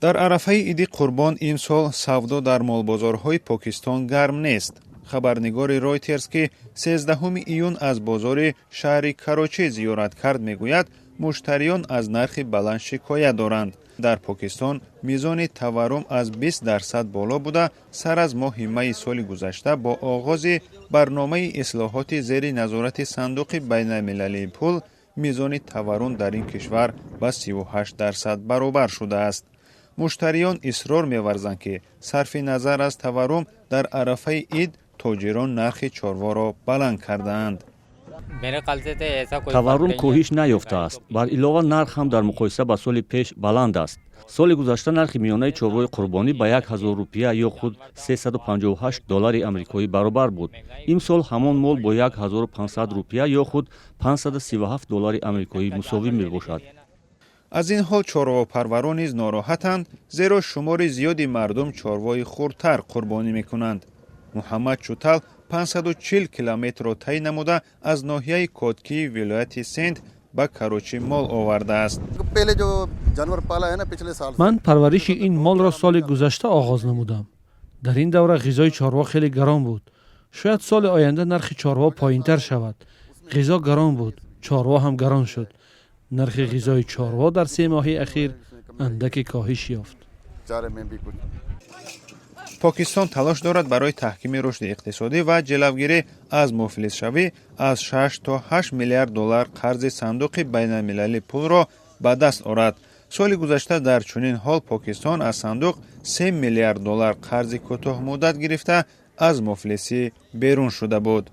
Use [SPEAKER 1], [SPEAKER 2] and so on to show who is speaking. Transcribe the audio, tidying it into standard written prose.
[SPEAKER 1] Дар арафаи Иди Қурбон имсол савдо дар молбозорҳои Покистон гарм нест. Хабарнигори Ройтерс, ки 13 июн аз бозори шаҳри Карочӣ зиёрат кард, мегӯяд, муштариён аз нархи баланд шикоят доранд. Дар Покистон мизони таваррум аз 20% боло буда, сар аз моҳи майи соли гузашта бо оғози барномаи ислоҳоти зери назорати Сандуқи байналмилалии пул мизони таваррум дар ин кишвар ба 38% баробар шудааст. Муштариён исрор меварзанд, ки сарфи назар аз таваррум дар арафаи ид тоҷирон нархи чорворо баланд кардаанд.
[SPEAKER 2] Таваррум коҳиш наёфтааст. Бар илова, нарх ҳам дар муқоиса ба соли пеш баланд аст. Соли гузашта нархи миёнаи чорвои қурбонӣ ба 1000 рупия ё худ 358 доллари амрикоӣ баробар буд. Имсол ҳамон мол бо 1500 рупия ё худ 537 доллари амрикоӣ мусовӣ мебошад.
[SPEAKER 1] Аз ин ҳол чорвопарварон низ нороҳатанд, зеро шумори зиёди мардум чорвои хурдтар қурбонӣ мекунанд. Муҳаммад Чутал 540 километрро тай намуда, аз ноҳияи Коткии вилояти Синд ба Карочӣ мол овардааст.
[SPEAKER 3] Ман парвариши ин молро соли гузашта оғоз намудам. Дар ин давра ғизои чорво хеле гарон буд. Шояд соли оянда нархи чорво поинтар шавад. Ғизо гарон буд, чорво ҳам гарон шуд. Нархи ғизои чорво дар 3 моҳи ахир андаке коҳиш ёфт.
[SPEAKER 1] Покистон талош дорад барои таҳкими рушди иқтисодӣ ва ҷилавгирӣ аз муфлисшавӣ аз 6 то 8 миллиард доллар қарзи Сандуқи байналмилалии пулро ба даст орад. Соли гузашта дар чунин ҳол Покистон аз сандуқ 3 миллиард доллар қарзи кӯтоҳмуддат гирифта, аз муфлисӣ берун шуда буд.